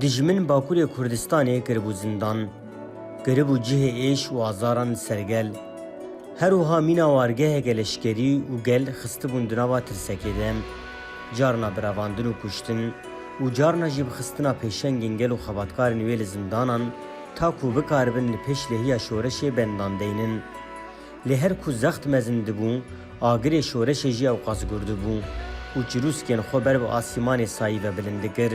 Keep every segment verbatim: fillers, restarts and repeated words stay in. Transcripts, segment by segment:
Dijmin Bakurê Kurdistanê kiribû zindan, kiribû cihê êş û azaran li ser gel. Her wiha mîna wargeheke leşkerî û gel xistibûn di nava tirsekê de. Carna bi revandin û kuştin û carna jî bi xistina pêşengên gel û xebatkarên wê li zindanan, ta ku bikaribin li pêş lehiya şoreşê bendan deynin. Lê her ku zext mezin dibû, agirê şoreşê jî ewqas gur dibû û çirûskên xwe ber bi asîmanê sayî ve bilind dikir.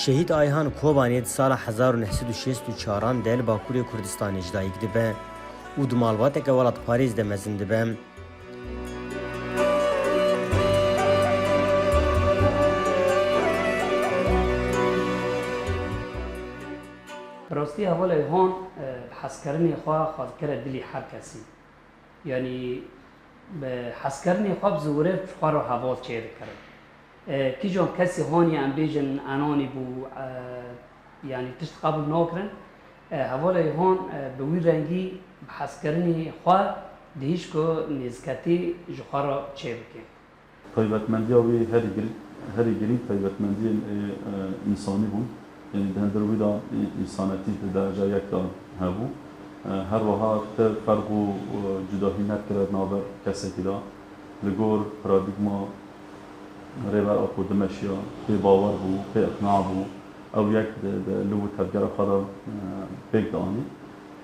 Şehîd Ayhan Kobanê di sala hezar û neh sed û şêst û çaran de li Bakurê Kurdistanê ji dayik dibe û di malbateke welatparêz de mezin dibe. Bi rastî hevalê hon, e, bi hezkirinê xwe xwe dikire dilî her kesî. Yanî bi hezkirinê xwe bi ziwirê xwe re heval çêdikirin. E, kîjan kesî haniye em bêjin enanî bû, e, yanî tişt qebûl nakirin. E, hevalê hon, e, bi wî rengî bi hezkirinê xwe dihîşt ku nêziketî ji xwe re çêbike. Taybetmendiya wî herî girî-, herî girîng taybetmendiyên ê, e, însanî bûn. Yanî di hundir wî de, e, însanetî di dereca yek de hebû. E, her wiha ti ferq û, e, cudahî nedikire di navber kesekî de. Li gor paradîgma Rêber Apo dimeşiya, pê bawer bû, pê iqna bû. Ew yek di, di liv û tevgera xwe de, e, pêk dianî.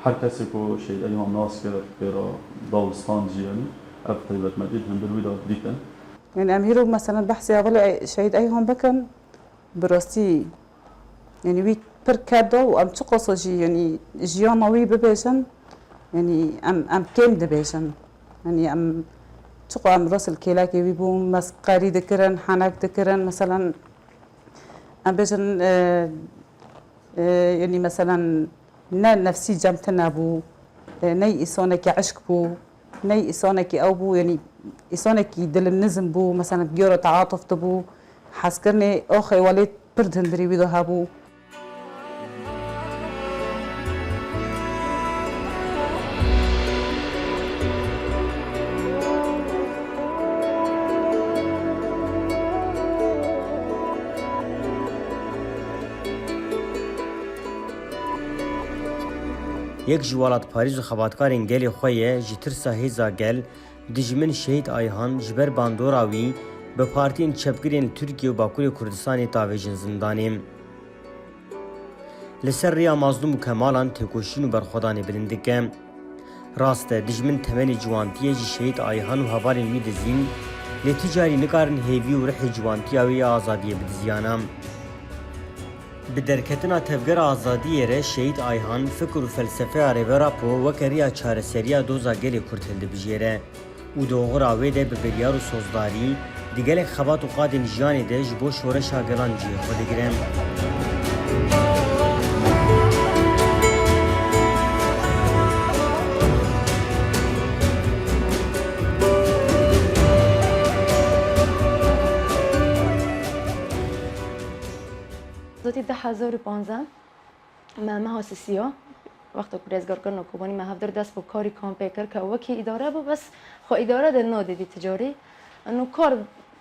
Her kesê ku Şehîd Eyhan nas kir, pê re da û stand jî, yanî ev taybetmendî di hundir wî de dîtin. Yanî em hîro, meselen, behsê hevalê Şehîd Eyhan bikin, bi rastî, yanî wî pir ked da û em çiqasa jî, yanî jiyana wî bibêjin, yanî em, em kêm dibêjin. Yanî em çiqa em rast li kêlekê wî bûn, mesqerî dikirin, henek dikirin, meselen, em bêjin, e, e, yanî meselen ne nefsî cem tune bû, e, ney îsonekî eşq bû, ney îsonekî ew bû, yanî îsonekî dilnizm bû, meselen bi gêro teatuf dibû, hezkirinê axê welêt pir di hundirî wî de hebû. Yek ji welatparêz û xebatkarên gelê xwe ye, ji tirsa hêza gel, dijmin Şehîd Ayhan ji ber bandora wî bi partiyên çepgirên li Tirkiye û Bakurê Kurdistanê tavêjin zindanê. Li ser rêya Mazlûm û Kemalan têkoşîn û berxwedanê bilind dike. Rast e, dijmin temenê ciwantiyê ji Şehîd Ayhan û hevalên wî dizîn, lê ti carî nikarin hêvî û rihê ciwantiya wê ya azadiyê bidiziyana. Bi derketina Tevgera Azadiyê re Şehîd Ayhan fikir û felsefeya Rêber Apo weke riya çareseriya doza gelê Kurd hildibijêre û di oxira wê de bi biryar û sozdarî di gelek xebat û qadên jiyanê de ji bo şoreşa gelan cihê xwe digire. Zotî du hezar û panzdeh me meha sisiya, wexta ku rêzgarkirina Kobanî me hevdir dest bi karî kampê kir, ke wekî îdare bû, bes xwe îdare de nadidî ti carî. Û kar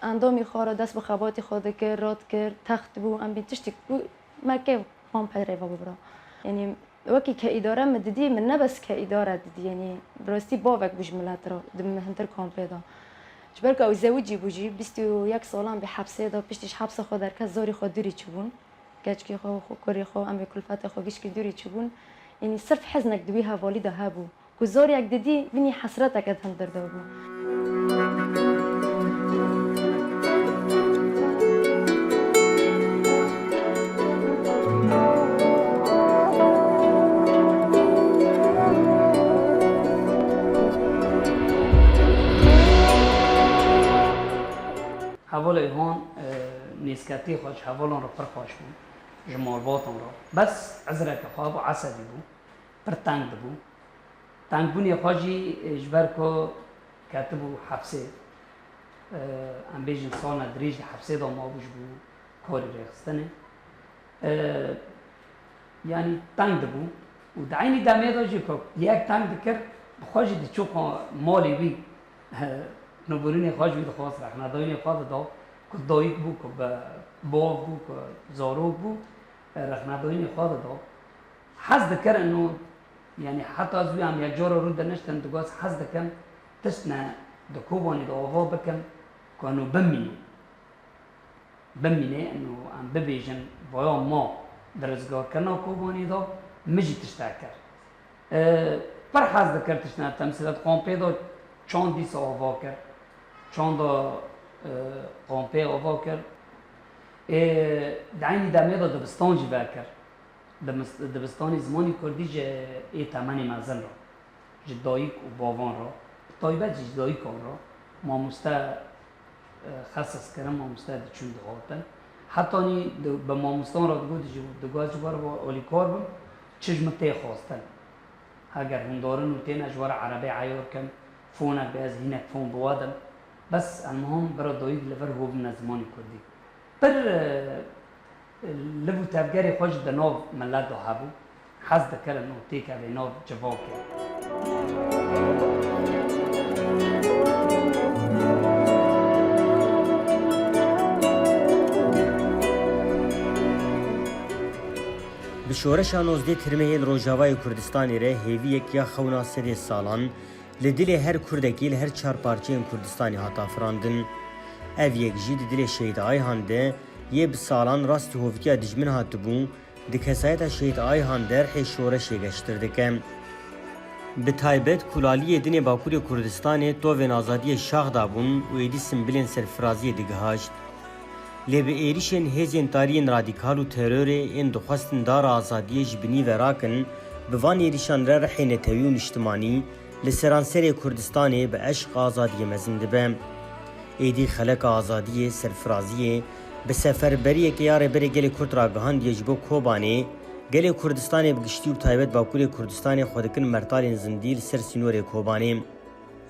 endamî xwe re dest bi xebatî xwe dikir, radikir, text bû, em bî tiştî ku me kê kampê rêva bibira. Yanî wekî ke îdare min didî, min ne bes ke îdare didî, yanî bi rastî bavek bû ji milet re di min hundir kampê de. Ji ber ku ew zewicî bû jî, bîst û yek salan bî hepsê de, piştî ji hepsa xwe derket, zarî xwe dûrî çûbûn. Keçikê xwe, xwe, kurê xwe, em ê kulfetê xwe gişkî dûrî çûbûn. Yanî sirf heznek di wî hevalî de hebû. Ku zariyek didî, vinî hesreteke di hundir de bû. Hevalê hon, e, nêzketî xwe ji hevalan re pir xweş bû. Ji malbatan re. Bes ezreke xwe bû, esebî bû. Pir teng dibû. Tengbûnê xwe jî, e, ji ber ku ketibû hepsê, e, em bêjin salne dirêj di hepsê de mabû ji bo karî rêxistinê. E, yanî teng dibû û di eynî demê de jî ku yek teng dikir, bi xwe jî diçû xwe malê wî, e, nûbûrînê xwe ji wî dixwest, rexnedayînê xwe dida, ku dayik bû, ku bi bav bû, ku zarok bû. Rexnedayînê xwe dida. Hez dikir eno, yanî heta ez wî em yek cara rû diniştin, digot hez dikim tiştne di Kobanê de ava bikim ku eno bimîne. Bimîne, eno em bibêjin, vaya ma di rizgarkirina Kobanê de min jî tiştek kir. E, pir hez dikir tiştine temsîl, di kampê de çand dîsa ava kir. Çanda, e, kampê ava kir. E, di eynî demê de dibistan jî vekir. Dimis-, dibistanê zimanê kurdî ji ê temenê mezin re, ji dayik û bavan re, bi taybet jî ji dayikan re, mamoste, e, xesis kirin, mamoste diçûn dihatin. Hetanî di, bi mamostan re digot, ji, digot ji ber ve alîkar bim, çi ji min tê xwestin. Heger hundarin û têne ji we re erebê eyar kim, fonek be ez hînek fon bi we dim. Bes elmuhim bira dayik li vir hov bimne zimanê kurdî. Pir, e, liv û tevgerê xwe jî di nav milet de hebû. Hez dikir eno têkeve nav civakê. Bi şoreşa nozdeh Tirmê yên Rojavayê Kurdistanê re hêviyek ya xewna sedê salan li dilê her Kurdekî li her çar parçeyên Kurdistanê hat afirandin. Ev yek jî di dilê Şehîd Ayhan de yê bi salan rastî hovîtiya dijmin hatibû, di kesayeta Şehîd Ayhan de rihê şoreşê geştir dike. Bi taybet, kulaliyê dinê Bakurê Kurdistanê tovên azadiyê şax dabûn û êdî simbilên serfiraziyê digihaşt. Lê bi êrişên hêzên tarî yên radîkal û terorê ên dixwestin dara azadiyê ji binî ve rakin, bi van êrişan re rihê netewî û niştimanî li seranserê Kurdistanê bi eşq azadiyê mezin dibe. Êdî xeleka azadiyê, serfiraziyê, bi seferberiyeke ya Rêberê Gelê Kurd ragihandiye ji bo Kobanê, gelê Kurdistanê bi giştî û bi taybet Bakurê Kurdistanê xwe dikin mertalên zindî li ser sînorê Kobanê.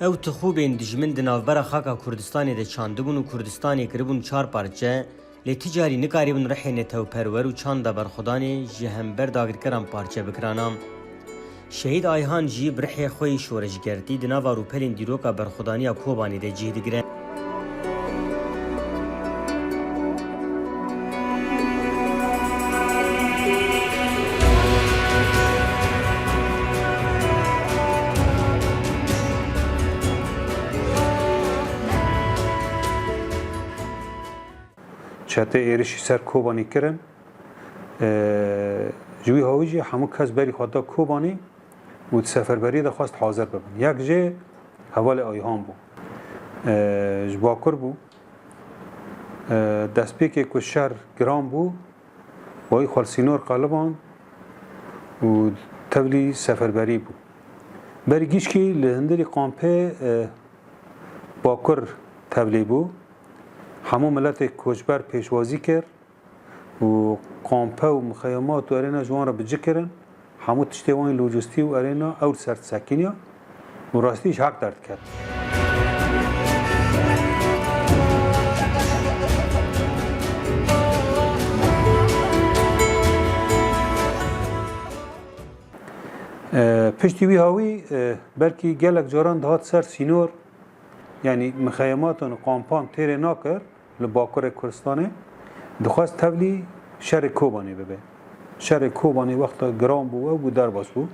Ew tixûbên dijmin di navbera xaka Kurdistanê de çandibûn û Kurdistanê kiribûn çar parçe, lê ti carî nikaribûn rihê netewperwer û çanda berxwedanê ji hember dagirkeran parçe bikirana. Şehîd Ayhan jî bi rihê xwe yê şoreşgertî di nava rûpelên dîroka berxwedaniya Kobanê de cih digire. Çetê êrişî ser Kobanê kirin. Ee, ji wî hawî jî hemû kes berî xwe da Kobanê û di seferberiyê de xwest hazir bibin. Yek jê hevalê Ayhan bû. Ee, ji Bakur bû. Ee, destpêkê ku şer giran bû, wayî xwe li sînor qeliband û tevlî seferberî bû. Berî gişkî li hundirî kampê, e, Bakur tevlî bû. Hemû miletê koçber pêşwazî kir û kampe û mixeyemat û erêna ji wan re bi cih kirin. Hemû tiştê wan lojistî û erêna ew li ser disekiniya û rastî ji heq derdiket. E, piştî wî hawî, e, belkî gelek caran dihat ser sînor, yanî mixeyematan û kampan têrê nakir li Bakurê Kurdistanê, dixwest tevlî şerê Kobanê bibe. Şerê Kobanê wexta giran bû, ew bû derbas bû.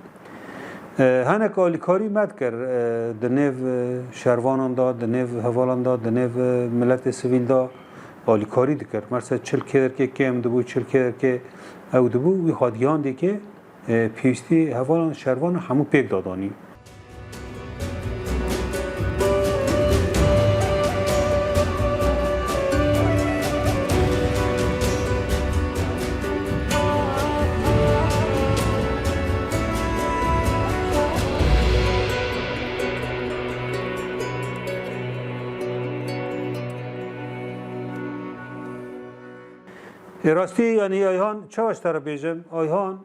E, hinek alîkarî me dikir, e, di nêv, e, şervanan de, di nêv hevalan de, di nêv, e, miletê sivîl de alîkarî dikir. Mesela çil kêderkê kêm dibû, çil kêderkê ew dibû, wî xwe digihandê ke, e, pêwîstî hevalan şervan hemû pêk dadanî. Ê rastî, yanî Ayhan, çawa ji te re bêjim? Ayhan,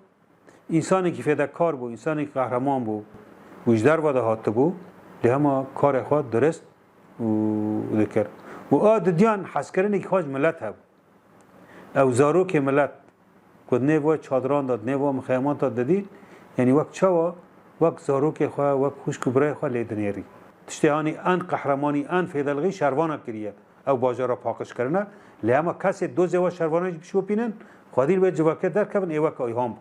Însanekî fedekar bû, însanekî qehreman bû û ji derve de hatibû, lê hema karê xwe dirist û dikir. Û a didiyan hezkirinekî xwe ji milet hebû. Ew zarokê milet ku di nêv we çadiran de, di nêv we mixeyeman de didîn, yanî wek çawa, wek zarokê xwe, wek xwişk û birayê xwe lê dinêrî. Tiştê hanî en qehremanî, en fêdelxî şervana kiriye. Ew bajara paqij kirine, lê hema kesê dozê we şervanê jî bişopînin, Xwedî li wê civakê derkevin, ê wek Ayhan bin.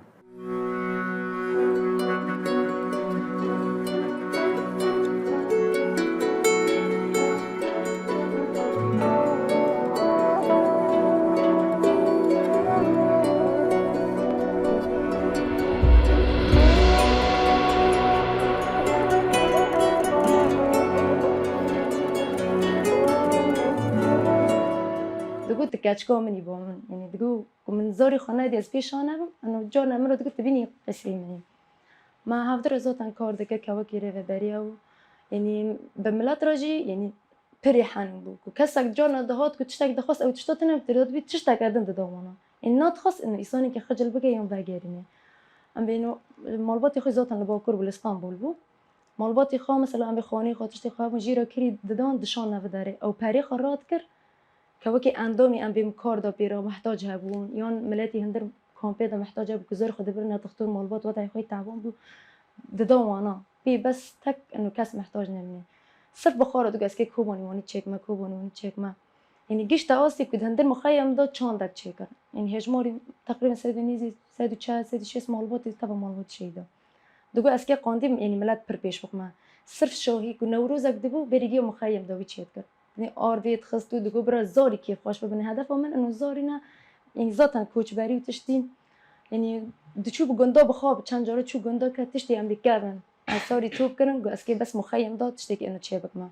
Digot, tu keçika min î, bo min. Yanî digot ku min zarî xwe nedî ez pêşan nebim. Eno carna min re digot, tu bînî qesrê min î. Me hevdira zaten kar dikir kewekî rêveberiya û, yanî bi milet re jî, yanî pirî henin bû. Ku kesek carna dihat ku tiştek dixwest, ew tişta tune didibî, tişteke din dida wana. Yanî nadixwest ino îsanekî xicil bike yan vegerîne. Em bêno malbatê xwe zaten li Bakur bû, li Stenbol bû. Malbatê xwe, mesela em bê xaneyê xwe, tiştê xwe hebûn, jî re kirî didan, dişan nevi derê. Ew perê xwe radikir, kewekî endamî em bê kar da pê re, mehtac hebûn, yan miletî hindir kampê de mehtac hebû, ku zor xwe dibirin, ne dixtor malbat, wetayê xwe teban bû, dida wana. Pê bes tek eno kes mehtac nemîne. Sirf bi xwe re digo, ez kê Kobanî wanî çêkme, Kobanî wanî çêkme. Yanî gişte astê ku di hindir muxeyem de çandek çêkir. Yanî hejmarî teqrîben sed û nîzî, sed û çel, sed û şêst malbatê, teva malbat şehîda. Digo, ez kê qandî, yanî milet pir pêş bixme. Sirf şahî ku Newrozek dibû, berî giya muxeyem de wî çêdikir. Yanî arvê dixist û digo, bira zarî kêfxweş bibin. Hedefa min ino zarî ne, yanî zaten koçberî û tiştî, yanî diçû bi gunda bixwe, bi çend cara çû gunda ke tiştê em bê kevin. Ez zarî top kirin, got, ez kê bes muxeyem da tiştekî ino çêbikme.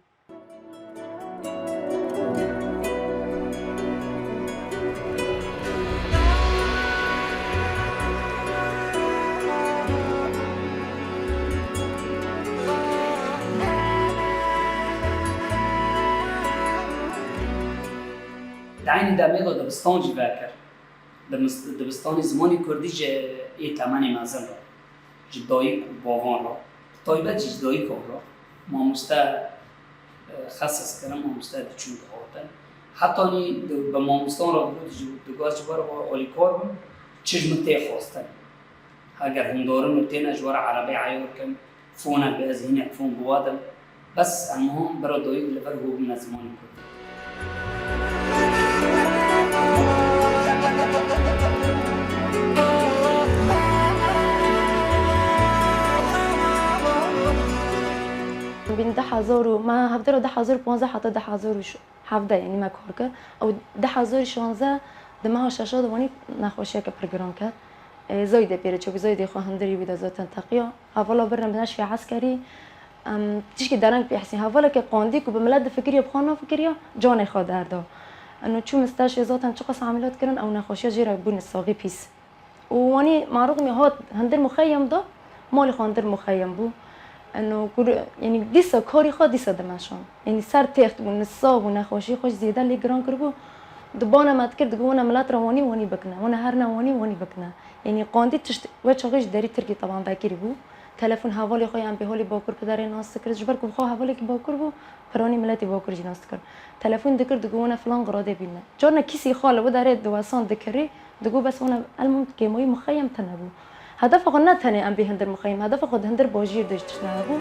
Di eynî demê de dibistan jî vekir. Dimis-, dibistanê zimanê kurdî ji ê temenê mezin re, ji dayik û bavan re, bi taybet jî ji dayikan re, mamoste, e, xesis kirin, mamoste diçûn dihatin. Hetanî di, bi mamostan re digot, ji, digot, ji we re alîkar bim, çi ji min tê xwestin. Heger hûn darin û têne ji we re erebê eyar kin, fone bi ez hînek fon bi we dim. Bes em hûn bira dayik li vir hû bûne zimanê kurdî. Bîn du hezar û, me hevdira du hezar û panzdeh heta du hezar û hevdeh, yanî me kar kir. Ew du hezar û şanzdeh di meha şeşa de wanî nexweşiyeke pir giran ket. Ê, Zayîdê pê re çûbû, Zayîdê xwe hundirî wî de zaten teqiya. Hevala birine bi neşfê eskerî, em, tişkî dereng pê hesî. Hevaleke qandî ku bi milet difikiriya, bi xwe nafikiriya, canê xwe derda. Eno çû misteşê zaten çiqas emîlat kirin, ew nexweşiya jê re bûne saxî pîs. Û wanî marûxmî hat hundir muxeyem da, malê xwe hundir muxeyem bû. Eno kur, yanî dîsa karî xwe dîsa dimeşan. Yanî ser têxt bû, nisa bû, nexweşî xwe jî zêde lê giran kiribû. Di bana me dikir, digo, wina milet re wanî, wanî bikine. Wina her ne wanî, wanî bikine. Yanî qandî tişt, we çaxê ji derî Tirkî teban vekirî bû. Telefon hevalê xwe yan pê holê Bakur piderê nas dikir. Ji ber ku bi xwe hevalekî Bakur bû, piranî miletî Bakur jî nas dikir. Telefon dikir, digo, wina filan qiradê bîne. Carna kîsî xwe li wê derê diwesan dikirî, digo, bes wina elmûm kêmoyî muxeyem tune bû. Hedefa xwe ne tenê em bê hundir muxeyem, hedefa xwe di hundir bajîr de jî tişt nehebû.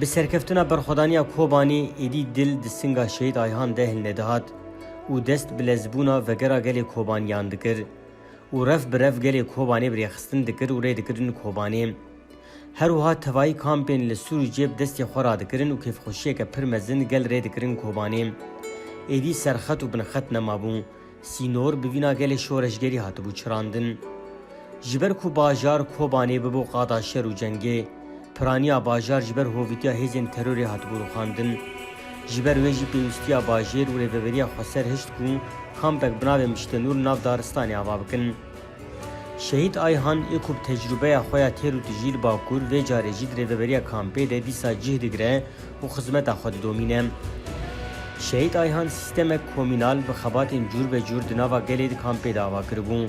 Bi serkeftina berxwedaniya Kobanê êdî dil di singa Şehîd Ayhan de hilnedihat û dest bi lezbûna vegera gelê Kobaniyan dikir û rev bi rev gelê Kobanê bi rêxistin dikir û rê dikirin Kobanê. Her wiha tevayî kampên li Sûrûcê bi destê xwe radikirin û kêfxweşiyeke pir mezin gel rê dikirin Kobanê. Êdî serxet û binxet nemabû. Sînor bi vîna gelê şoreşgerî hatibû çirandin. Ji ber ku bajar Kobanê bibû qada şer û cengê, piraniya bajar ji ber hovîtiya hêzên terorê hatibû rûxandin. Ji ber wê jî pêwîstiya bajêr û rêveberiya xweser hişt ku kampek bi navê Miştenûr nav daristanê ava bikin. Şehîd Ayhan ê ku bi tecrûbeya xwe ya têr û tijî li Bakur, vê carê jî di rêveberiya kampê de dîsa cih digire û xizmeta xwe didomîne. Şehîd Ayhan sîstemek komînal bi xebatên cûr be cûr di nava gelê di kampê de ava kiribû.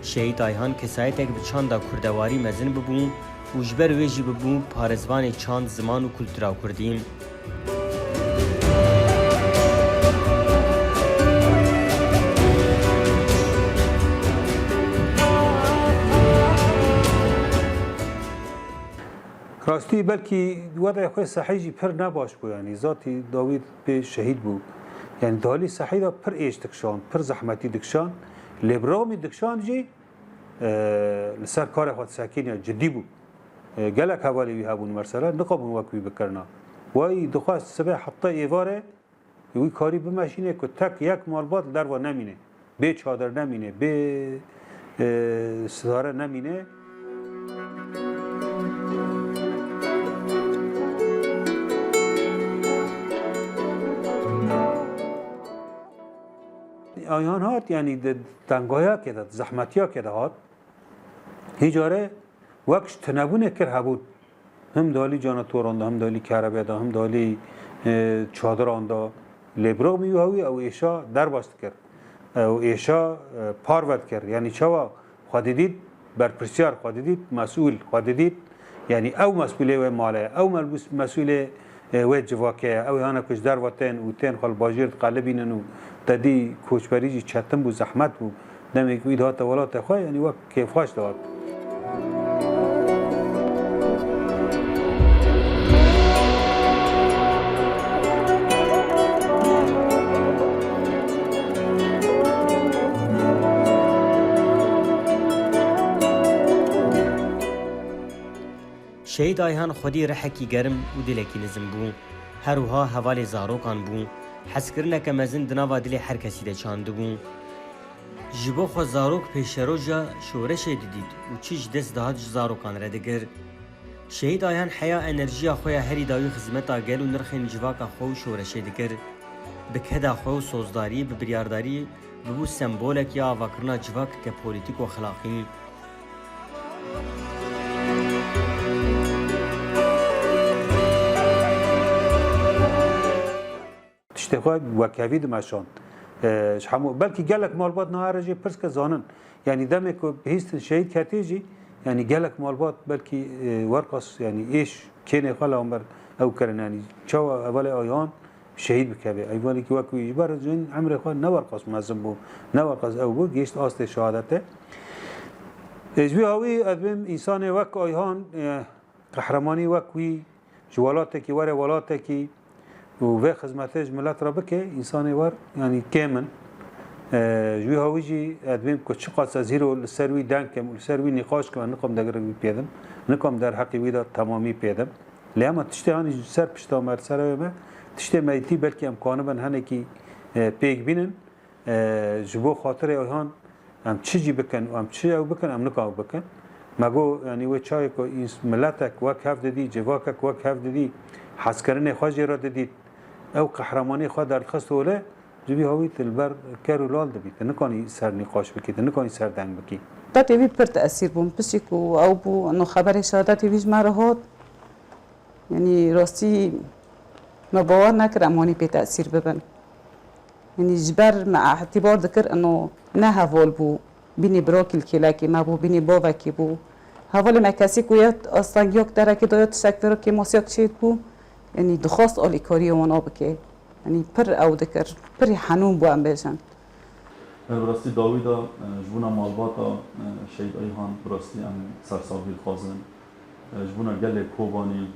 Şehîd Ayhan kesayetek bi çanda kurdewarî mezin bibû û ji ber wê jî bibû parêzvanê çand, ziman û kultura kurdî. Rastî belkî wedê xwe sehî jî pir ne baş bû, yanî zatî dawî pê şehîd bû. Yanî dalî sehî de pir êş dikişand, pir zehmetî dikişand. Lê bi ramî dikişand jî, e, li ser karê xwe disekîniya, cidî bû. E, gelek hevalê wî hebûn, mesela, niqabûn wek wî bikirina. Wey dixwest sibê heta êvarê wî karî bimeşîne ku tek yek malbat li derva nemîne. Bê çadir nemîne, bê, e, sitare nemîne. Ayhan hat, yanî di tengayakê de, di zehmetiyakê de hat. Hî care wek ji tunebûnê kir hebûn. Him dalî canatoran de, him dalî kerebê de, him dalî, e, çadiran de. Lê bi rixmî wî hewî ew êşa derbas dikir. Ew êşa, e, parve dikir. Yanî çawa xwe didît berpirsiyar, xwe didît mesûl, xwe didît, yanî ew mesûlê wê malê ye, ew melbûs-, mesûlê, e, wê civakê ye. Ew hane ku ji derve tên û tên xwe li bajêr diqelibînin û te dî koçberî jî çetin bû, zehmet bû. Demê ku wî dihate welatê xwe, yanî wek kêfxweş dihat. Şehîd Ayhan xwedî rihekî germ û dilekî nizm bû. Her wiha hevalê zarokan bû. Hezkirineke mezin di nava dilê her kesî de çandibû. Ji bo xwe zarok pêşeroja şoreşê didît û çi ji dest dihat ji zarokan re digir. Şehîd Ayhan heya enerjiya xwe ya herî dawî xizmeta gel û nirxên civaka xwe û şoreşê dikir. Bi keda xwe û sozdarî, bi biryardarî bibû sembolek ya avakirina civakeke polîtîk û exlaqî. Tiştê xwe wekhevî dimeşand. E, ji hemû, belkî gelek malbat niha re jê pirs ke zanin. Yanî demê ku bihîstin şehîd ketê jî, yanî gelek malbat belkî, e, werqas, yanî êş kênê xwe li hember ew kirin. Yanî çawa hevalê Ayhan şehîd bikeve? Eyvalekî wek wî ji ber jin emrê xwe ne werqas mezin bû, ne werqas ew bû, gihişt astê şehadetê. E, ji vî hawî ez bêm însanê wek Ayhan, e, qehremanî wek wî ji welatekî were welatekî û vê xizmetê ji milet re bike, însanê wer, yanî kêm in. E, ji wî hawî jî ez dibêm ku çiqas ez hîro li ser wî deng kim û li ser wî nîqaş kim, ez niqam degirek wî pêdim, niqam derheqî wî de temamî pêdim. Lê hema tiştê hanî ji ser pişta me, li ser wê me, tiştê me yîtî belkî em kanibin henekî, e, pêk bînin. E, ji bo xatirê Ayhan em çi jî bikin û em çi ew bikin, em nikan ew bikin. Me got, yanî wê çaxê ku îns-, miletek wek hev didî, civakek wek hev didî, hezkirinê xwe jê re didît, ew qehremaniyê xwe derdixist holê, ji vî hawî tu li ber ker û lal dibî. Tu nikanî ser nîqaş bikî, tu nikanî ser deng bikî. Şehadetê wî pir tesîr bûm. Piştî ku ew bû, ino xeberê şehadetê wî ji me re hat, Yanî rastî me bawer nekir em wanî pê tesîr bibin. Yanî ji ber me îtîbar dikir ino ne heval bû, bînî birakî li kêlekê me bû, bînî bavekî bû. Hevalê me kesî ku ya astengiyek derekê de ya tiştek vê re kêmasiyek çêt bû, yanî dixwest alîkariyê wana bike. Yanî pir ew dikir, pirî henûn bû em bêjin. Ev bi rastî dawî de, e, ji bona malbata, e, Şehîd Ayhan bi rastî em sersavî dixwazin. E, ji bona gelê Kobanî,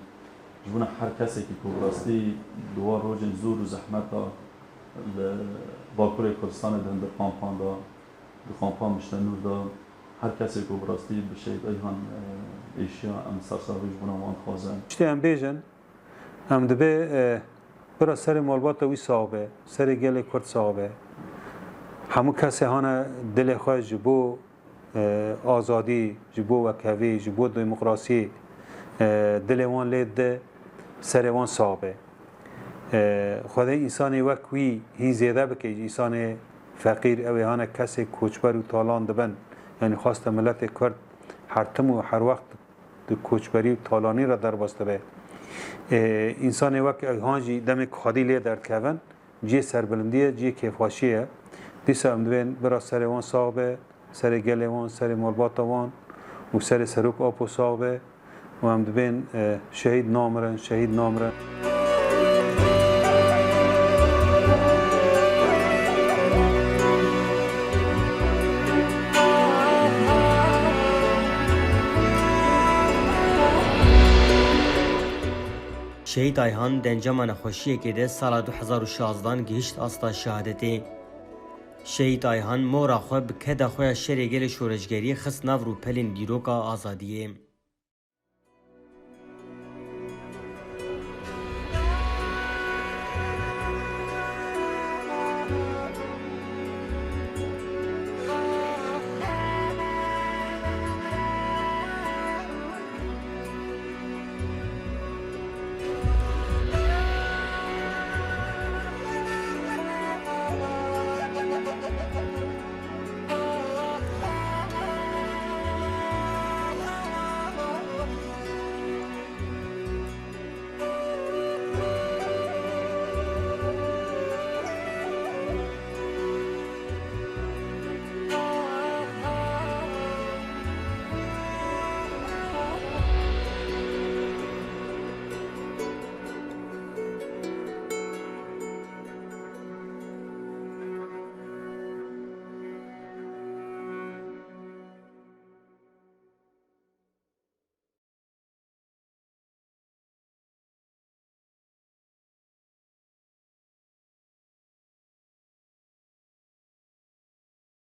ji bona her kesekî ku bi rastî di wan rojên zor û zehmeta li Bakurê Kurdistanê di hundir kampan de, di kampa Mişte Nûr de, her kesê ku bi rastî bi Şehîd Ayhan, e, êşiya, em sersavî ji bona wan dixwazin. Tiştê em bêjin, Em dibê, e, bira serê malbata wî sax be, serê gelê Kurd sax be. Hemû kesê hane dilê xwe ji bo, e, azadî, ji bo wekhevî, ji bo demokrasiyê, e, dilê wan lê dide, serê wan sax be. E, Xwedê însanê wek wî hîn zêde bike, însanê feqîr, ew ê hane kesê koçber û talan dibin. Yanî xweste miletê Kurd her tim û her wext di koçberî û talanî re derbas dibe. Ê, însanê wek Eyhan jî demê ku xwedî lê derdikevin, cihê serbilindî ye, cihê kêfxweşî ye. Dîsa em dibên bira serê wan sax be, serê gelê wan, serê malbata wan û serê Serok Apo sax be û em dibên, e, şehîd namirin, şehîd namirin. Şehîd Ayhan di encama nexweşiyekê de sala du hezar û şazdan gihişt asta şehadetê. Şehîd Ayhan mora xwe bi keda xwe ya şerê gelê şoreşgeriyê xist nav rûpelên dîroka azadiyê.